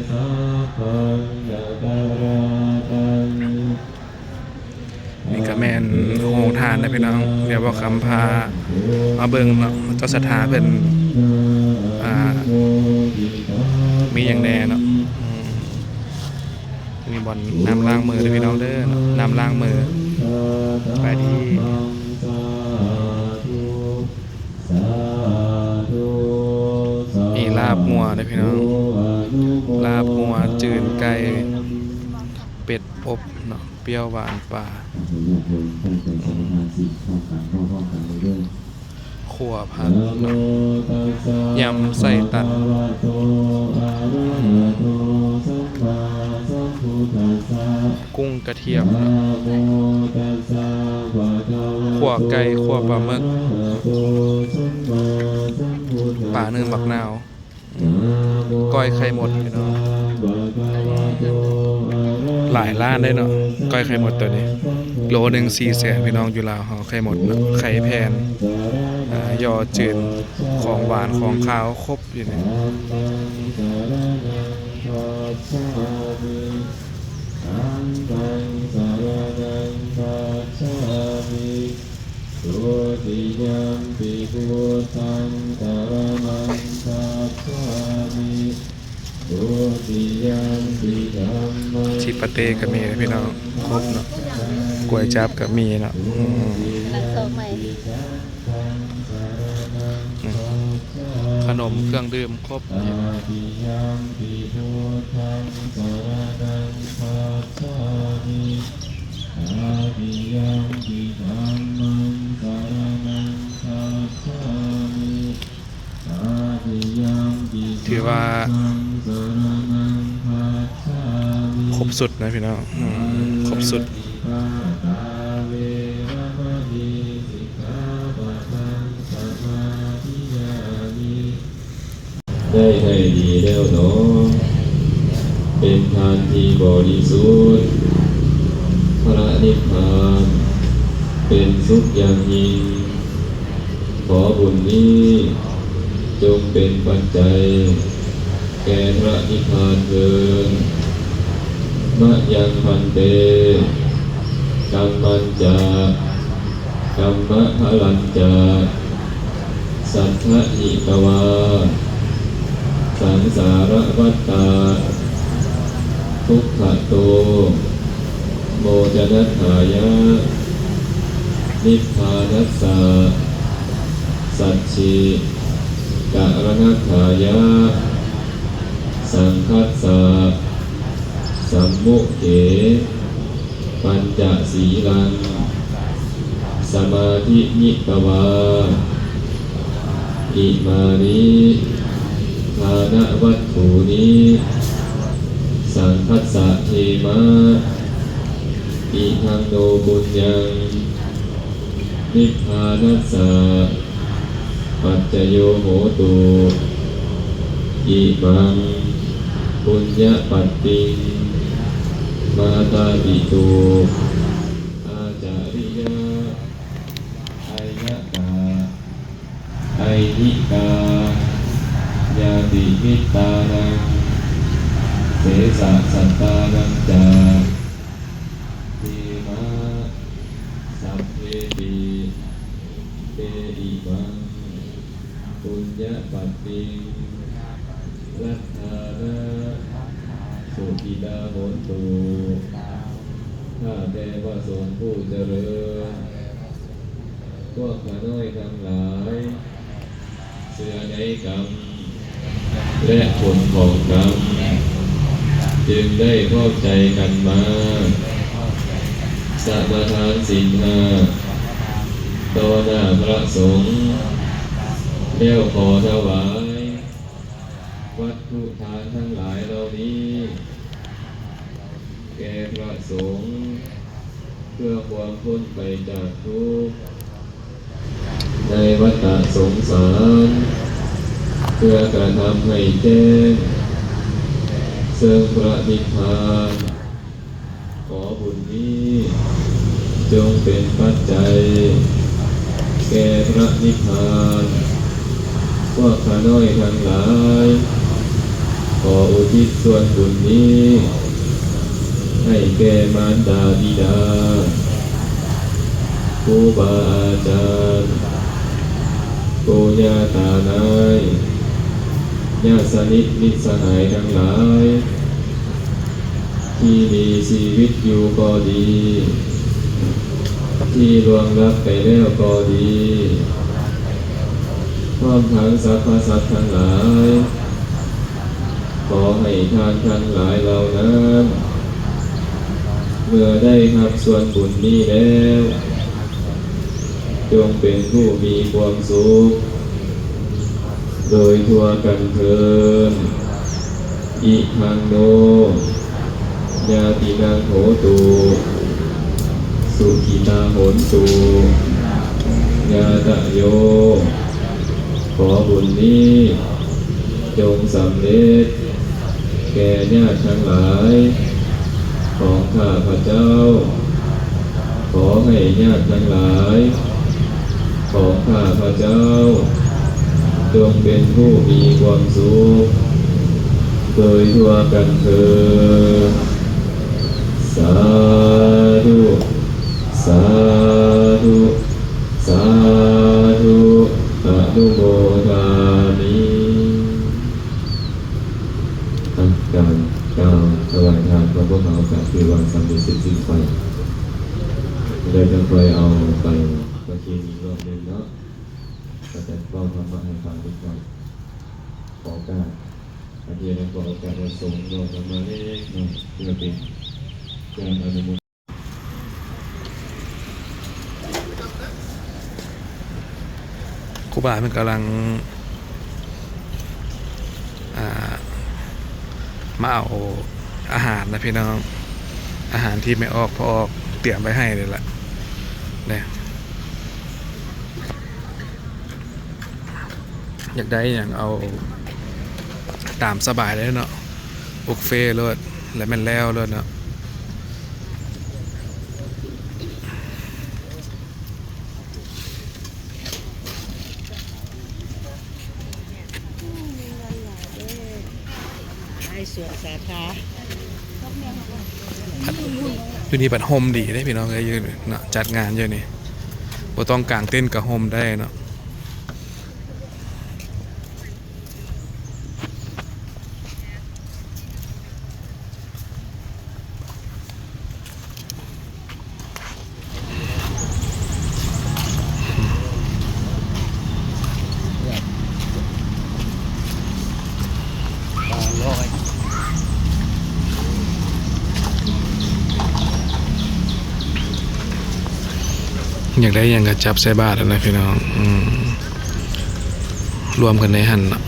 sabbaṃ aparādhaṃ. ນີ້ກໍແມ່ນໂຮງທານນະພີ່ນ້ອງ, ດຽວບ່າວຄຳພາມາເບິ່ງເນາະ ເຈົ້າສັດທາເພິ່ນ ອ່າ ມີຫຍັງແດ່ເນາະ. ອືມ ມີບ່ອນນ້ຳລ້າງມືເດີພີ່ນ້ອງເດີເນາະ, ນ້ຳລ້າງມື. ໄປດີ. ມີລາບງົວເດີພີ່ນ້ອງ, ລາບງົວ, ຈືນໄກ່, ເປັດອົບເນາະ, ປຽວຫວານປາ, ຂົ້ວຜັກເນາະ, ຍຳໄສ້ຕັນ, ກຸ້ງກະທຽມ, ຂົ້ວໄກ່, ຂົ້ວປາໝຶກ, ປາໜຶ້ງບັກນາວ, ກ້ອຍໄຂ່ມົດພີ່ນ້ອງ. ຫຼາຍລ້ານເດ້ເນາະ ກ້ອຍໄຂ່ມົດໂຕນີ້, ໂລໜຶ່ງສີ່ແສນພີ່ນ້ອງ. ຢູ່ລາວເຮົາໄຂ່ມົດເນາະ, ໄຂ່ແຜ່ນ, ອ່າ ຍໍຈືນ, ຂອງຫວານຂອງຄາວຄົບຢູ່ນີ້. ທີ່ປາເຕ້ກໍມີນະພີ່ນ້ອງ, ຄົບເນາະ, ກວຍຈັບກໍມີເນາະ. ອືມ ຂະໜົມເຄື່ອງດື່ມຄົບ. Tadiyampi dhammaṃ saraṇaṃ gacchāmi. Tadiyampi ຖືວ່າ saṅghaṃ saraṇaṃ gacchāmi. ຄົບຊຸດນະພີ່ນ້ອງ, ອືມ ຄົບຊຸດ. Pāṇātipātā veramaṇī sikkhāpadaṃ samādiyāmi. ໄດ້ໃຫ້ດີແລ້ວໜໍ ເປັນທານທີ່ບໍລິສຸດ ພະນິບພານເປັນສຸກຢ່າງຍິ່ງ. ຂໍບຸນນີ້ຈົ່ງເປັນປັດໄຈແກ່ພະນິບພານເທີ້ນ. ມະຍັງພັນເຕ ກຳມັນຈະ ກຳມະພະລັນຈະ ສັດຖະຫິຕວາ ສັງສາລະວັດຕະ ທຸກຂະໂຕ ໂມຈະນັດຖາຍະ ນິບພານັດສະ ສັດຖິກະລະນັດຖາຍະ ສັງຄັດສະ ສັມມຸເຂ ປັນຈະສີລັງ ສະມາທິຍິຕວາ ອິມານິທານະວັດຖຸນີ ສັງຄັດສະເທມະ ອິທັງໂນປຸນຍັງ ນິບພານັດສະ ປັດຈະໂຍໂຫຕຸ ອິມັງ ປຸນຍະປັດຕິງ ມາຕາປິຕຸ ອາຈາລິຍະ ໄອຍະຕາ ໄອນິກາ ຍາຕິມິດຕານັງ ເສສະສັດຕານັງຈະ ເທມະ ສັບເພຕິ ເຕ ອິມັງ ປຸນຍະປັດຕິງ ລັດຖານະ ສຸຂິຕາ ໂຫນຕຸ ຂ້າແຕ່ພະສົງຜູ້ຈະເລີນ ພວກຂ້ານ້ອຍທັງຫຼາຍ ເຊື່ອໃນກຳ ແລະ ຜົນຂອງກຳ ຈຶ່ງໄດ້ພ້ອມໃຈກັນມາ ສະມາທານສິນຫ້າ ຕໍ່ໜ້າພະສົງ ແລ້ວຂໍຖວາຍ ວັດຖຸທານທັງຫຼາຍເຫຼົ່ານີ້ ແກ່ພະສົງ ເພື່ອຄວາມພົ້ນໄປຈາກທຸກ ໃນວັດຕະສົງສານ ເພື່ອກະທຳໃຫ້ແຈ້ງເຊິ່ງພະນິບພານ. ຂໍບຸນນີ້ຈົ່ງເປັນປັດໄຈແກ່ພະນິບພານ. ພວກຂ້ານ້ອຍທັງຫຼາຍ ຂໍອຸທິດສ່ວນບຸນນີ້ ໃຫ້ແກ່ມານດາບິດາ ຄູບາອາຈານ ປູ່ຍ່າຕານາຍ ຍາດສະໜິດມິດສະຫາຍທັງຫຼາຍ ທີ່ມີຊີວິດຢູ່ກໍດີ ທີ່ລ່ວງລັບໄປແລ້ວກໍດີ ພ້ອມທັງສັບພະສັດທັງຫຼາຍ. ຂໍໃຫ້ທ່ານທັງຫຼາຍເຫຼົ່ານັ້ນ ເມື່ອໄດ້ຮັບສ່ວນບຸນນີ້ແລ້ວ ຈົ່ງເປັນຜູ້ມີຄວາມສຸກໂດຍທົ່ວກັນເທີ້ນ. ອິທັງໂນ ຍາຕິນັງໂຫຕຸ ສຸຂິຕາໂຫນຕຸ ຍາຕະໂຍ. ຂໍບຸນນີ້ ຈົ່ງສຳເລັດແກ່ຍາດທັງຫຼາຍຂອງຂ້າພະເຈົ້າ. ຂໍໃຫ້ຍາດທັງຫຼາຍຂອງຂ້າພະເຈົ້າ ຈົ່ງເປັນຜູ້ມີຄວາມສຸກໂດຍທົ່ວກັນເທີ້ນ. ສາທຸ ສາທຸ ສາທຸ ອະນຸໂມທາມິ. ອ່ະ ການກ່າວຖວາຍທານຂອງພວກເຮົາກໍຖືວ່າສຳເລັດເສັດສິ້ນໄປ. ແລ້ວຈັ່ງຄ່ອຍເອົາໄປປະເຄນອີກຮອບໜຶ່ງເນາະ. ກໍຈະເວົ້າທຳມະໃຫ້ຟັງເລັກນ້ອຍ. ຂໍໂອກາດ ອາທິດໜ້າ ຂໍໂອກາດພະສົງເວົ້າທຳມະເລັກນ້ອຍ ເພື່ອເປັນການອະນຸໂມ ຄູບາເພິ່ນກຳລັງ ອ່າ ມາເອົາອາຫານນະພີ່ນ້ອງ, ອາຫານທີ່ແມ່ອອກພໍ່ອອກຕຽມໄວ້ໃຫ້ນີ້ລະ ແນ່ ຢາກໄດ້ຫຍັງເອົາ ຕາມສະບາຍເລີຍເນາະ ບຸບເຟໂລດ ແລ້ວແມ່ນແລ້ວໂລດເນາະ. ໃຫ້ສວນສາທາ ຢູ່ນີ້ບັດຮົ່ມດີເດ້ພີ່ນ້ອງເອີຍ ຢູ່ເນາະ ຈັດງານຢູ່ນີ້ ບໍ່ຕ້ອງກາງເຕັນກໍຮົ່ມໄດ້ເນາະ. ຢາກໄດ້ຫຍັງກໍຈັບໃສ່ບາດຫັ້ນນະພີ່ນ້ອງ ອືມ ລວມກັນໃນຫັ້ນເນາະ.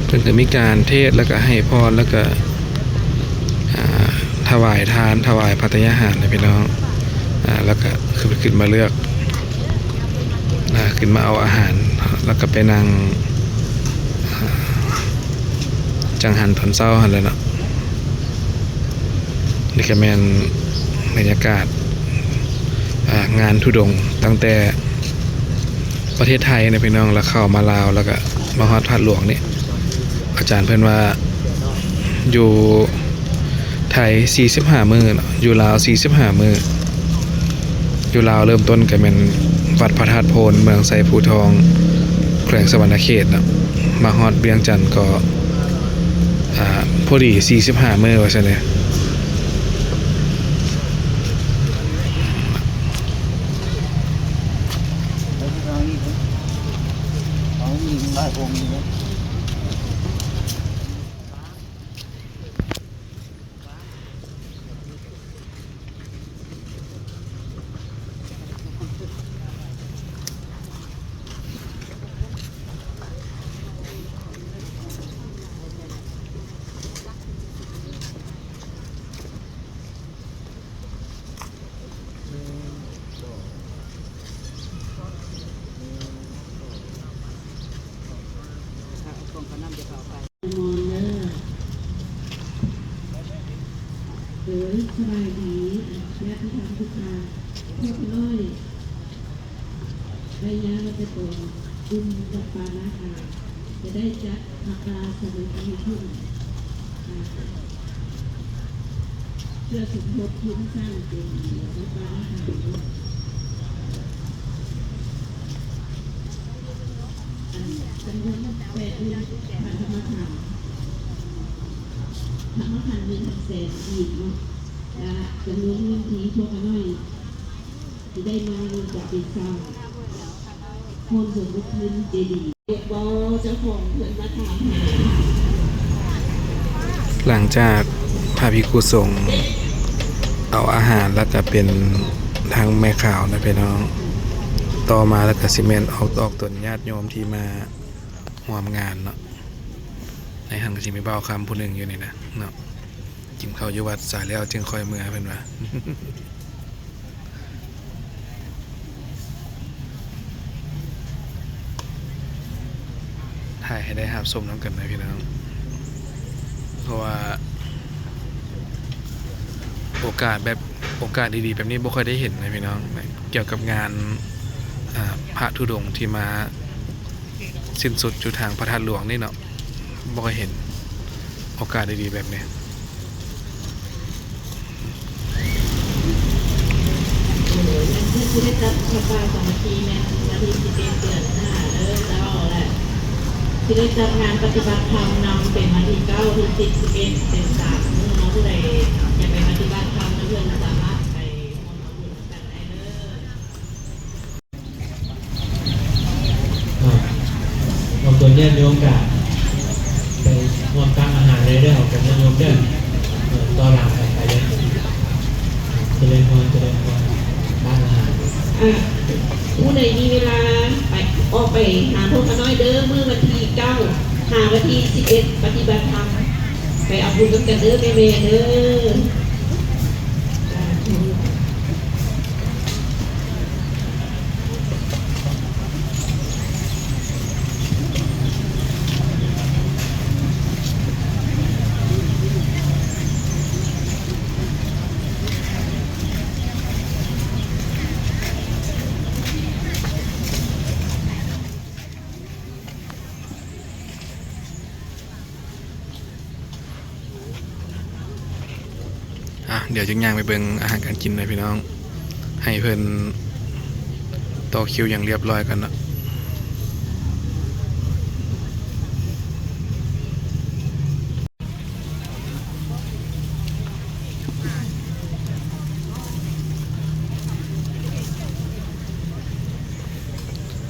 ເພິ່ນກໍມີການເທດ ແລ້ວກໍໃຫ້ພອນ ແລ້ວກໍ ອ່າ ຖວາຍທານ ຖວາຍພັດທະຍາຫານນະພີ່ນ້ອງ ອ່າ ແລ້ວກໍ ຄື ຂຶ້ນມາເລືອກ ອ່າ ຂຶ້ນມາເອົາອາຫານ ແລ້ວກໍໄປນັ່ງ ອ່າ ຈັງຫັນຕອນເຊົ້າຫັ້ນແຫຼະເນາະ. ນີ້ກໍແມ່ນບັນຍາກາດ ອ່າ ງານທຸດົງ ຕັ້ງແຕ່ປະເທດໄທນະພີ່ນ້ອງ ແລ້ວເຂົ້າມາລາວ ແລ້ວກໍມາຮອດທາດຫຼວງນີ້ ອາຈານເພິ່ນວ່າຢູ່ໄທສີ່ສິບຫ້າມື້ເນາະ ຢູ່ລາວສີ່ສິບຫ້າມື້. ຢູ່ລາວເລີ່ມຕົ້ນກໍແມ່ນວັດພະທາດໂພນ ເມືອງໄຊພູທອງ ແຂວງສະຫວັນນະເຂດເນາະ ມາຮອດວຽງຈັນກໍ ອ່າ ພໍດີສີ່ສິບຫ້າມື້ວ່າຊັ້ນເດ. ໂດຍສະບາຍດີ ຍາດຕິທຳທຸກທ່ານ ພວກຂ້ານ້ອຍ ໄດ້ຍ້າຍມາແຕ່ກ່ອນ ກຸ່ມຈຳປານາຄາ ຈະໄດ້ຈັດພະກາສະເຫຼີມມະງຄົນ ອ່າ ເພື່ອສົມທົບທຶນສ້າງເຈດີ ວັດວາລະຫານ ອັນຈຳນວນແປດພັນ ພະທຳມະຂັນ ພະທຳມະຂັນໜຶ່ງແສນກີບເນາະ ແລະ ຈຳນວນເງິນທີ່ພວກຂ້ານ້ອຍຊິໄດ້ມານີ້ຈະເປັນສ້າງ ຮ່ວມສົມທົບທຶນເຈດີ. ເຈົ້າຂອງເພິ່ນມາຖາມຫາ. ຫຼັງຈາກພະພິກຂຸສົງເອົາອາຫານ ແລ້ວກະເປັນທາງແມ່ຂາວນະພີ່ນ້ອງ ຕໍ່ມາແລ້ວກະຊິແມ່ນອອກ ອອກຕົນຍາດໂຍມທີ່ມາຮ່ວມງານເນາະ. ໃນຫັ້ນກະຊິມີບ່າວຄຳຜູ້ໜຶ່ງຢູ່ນີ້ນະເນາະ ກິນເຂົ້າຢູ່ວັດສາແລ້ວຈຶ່ງຄ່ອຍເມືອ ເພິ່ນວ່າ. ຖ່າຍໃຫ້ໄດ້ຮັບຊົມນຳກັນນະພີ່ນ້ອງ ເພາະວ່າໂອກາດແບບ ໂອກາດດີໆແບບນີ້ບໍ່ຄ່ອຍໄດ້ເຫັນນະພີ່ນ້ອງ ກ່ຽວກັບງານ ອ່າ ພະທຸດົງທີ່ມາສິ້ນສຸດຢູ່ທາງພະທາດຫຼວງນີ້ເນາະ. ບໍ່ຄ່ອຍເຫັນໂອກາດດີໆແບບນີ້. ຊິໄດ້ຈັດຜ້າປ່າສາມັກຄີແມ່ນວັນທີສິບເອັດ ເດືອນຫ້າເດີເຈົ້າ ແລະ ຊິໄດ້ຈັດງານປະຕິບັດທຳນຳເປັນວັນທີເກົ້າ ທີສິບ ສິບເອັດ ເປັນສາມມື້ເນາະ. ຜູ້ໃດຢາກໄປປະຕິບັດທຳນຳເພິ່ນ ສາມາດໄປຮ່ວມທຳບຸນນຳກັນໄດ້ເດີ. ອ່າ ເອົາຕົວຍາດໂຍມກະໄປຮ່ວມຕັກອາຫານເລີຍເດີ ເອົາຕົວຍາດໂຍມເດີ ເອີ ຕໍ່ຫຼັງກັນໄປເລີຍ. ຈະເລີນພອນ ຈະເລີນພອນ ຕັກອາຫານ. ອ່າ ຜູ້ໃດມີເວລາໄປ ອອກໄປຫາພວກຂ້ານ້ອຍເດີ ມື້ວັນທີເກົ້າ ຫາວັນທີສິບເອັດ ປະຕິບັດທຳ ໄປເອົາບຸນນຳກັນເດີແມ່ໆເດີ. ອ່ະ ດຽວຈຶ່ງຍ່າງໄປເບິ່ງອາຫານການກິນເດີພີ່ນ້ອງ ໃຫ້ເພິ່ນຕໍ່ຄິວຢ່າງລຽບຮ້ອຍກ່ອນເນາະ.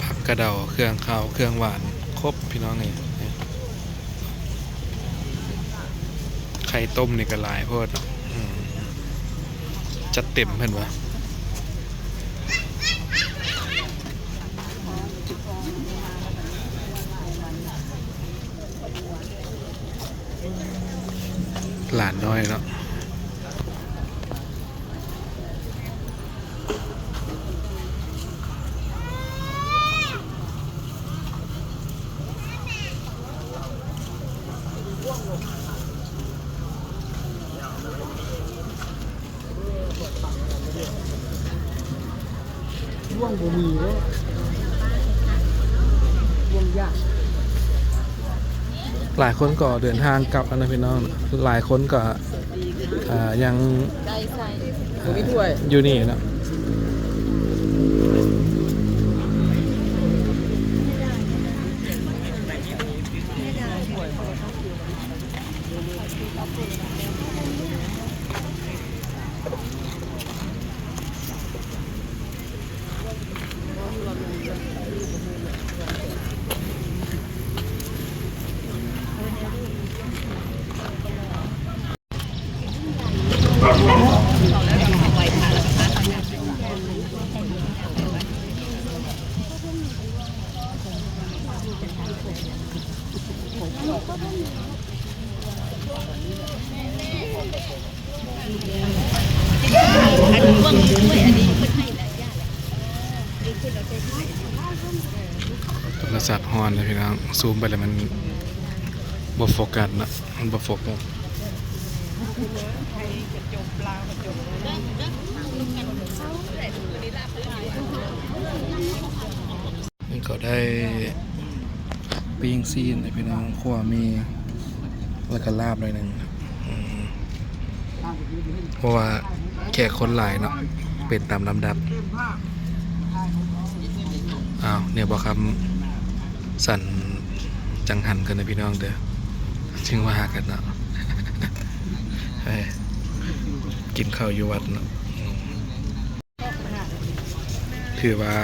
ຜັກກະເດົາ ເຄື່ອງຄາວ ເຄື່ອງຫວານ ຄົບພີ່ນ້ອງເອີຍ. ໄຂ່ຕົ້ມນີ້ກໍຫຼາຍໂພດເນາະ ອືມ ຈັດເຕັມເພິ່ນວ່າ. ຫຼານນ້ອຍເນາະ. ຫຼາຍຄົນກໍເດີນທາງກັບແລ້ວນະພີ່ນ້ອງ ຫຼາຍຄົນກໍ ອ່າ ຍັງ ບໍ່ມີຖ້ວຍ ຢູ່ນີ້ເນາະ. ໂທລະສັບຮ້ອນເດ້ພີ່ນ້ອງ ຊູມໄປແລ້ວມັນບໍ່ໂຟກັສເນາະ ມັນບໍ່ໂຟກັສ. ນີ້ກໍໄດ້ປີ້ງຊີ້ນໃຫ້ພີ່ນ້ອງ ຂົ້ວໝີ່ ແລ້ວກໍລາບໜ້ອຍໜຶ່ງ ອືມ ເພາະວ່າແຂກຄົນຫຼາຍເນາະ ເປັນຕາມລຳດັບ. ອ້າວ ແນວບໍ່ຄຳສັ່ນຈັງຫັນກັນເດີພີ່ນ້ອງເດີ ຈຶ່ງວ່າກັນເນາະ ເອີ ກິນເຂົ້າຢູ່ວັດເນາະ ອືມ. ຖືວ່າ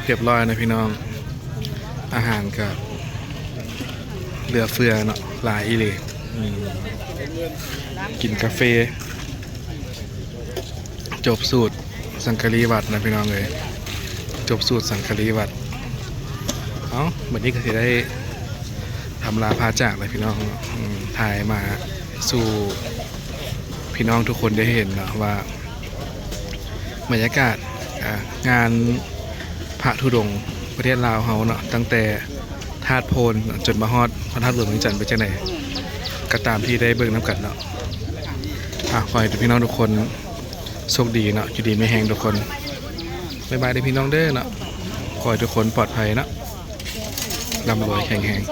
ຮຽບຮ້ອຍນະພີ່ນ້ອງ ອາຫານກະເຫຼືອເຟືອເນາະ ຫຼາຍອີ່ຫຼີ ອືມ ກິນກາເຟ ຈົບສູດສັງກະລີວັດນະພີ່ນ້ອງເອີຍ ຈົບສູດສັງກະລີວັດ. ເອົ້າ ບັດນີ້ກໍຊິໄດ້ ອຳລາພາຈາກແລ້ວພີ່ນ້ອງເນາະ ອືມ ຖ່າຍມາສູ່ພີ່ນ້ອງທຸກຄົນໄດ້ເຫັນເນາະວ່າ ບັນຍາກາດ ອ່າ ງານພະທຸດົງປະເທດລາວເຮົາເນາະ ຕັ້ງແຕ່ທາດໂພນຈົນມາຮອດພະທາດຫຼວງວຽງຈັນເປັນຈັ່ງໃດ ກໍຕາມທີ່ໄດ້ເບິ່ງນຳກັນເນາະ. ອ່າ ຂໍໃຫ້ພີ່ນ້ອງທຸກຄົນໂຊກດີເນາະ ຢູ່ດີມີແຮງທຸກຄົນ ບາຍບາຍເດີພີ່ນ້ອງເດີເນາະ ຂໍໃຫ້ທຸກຄົນປອດໄພເນາະ ລ່ຳລວຍແຂງແຮງ.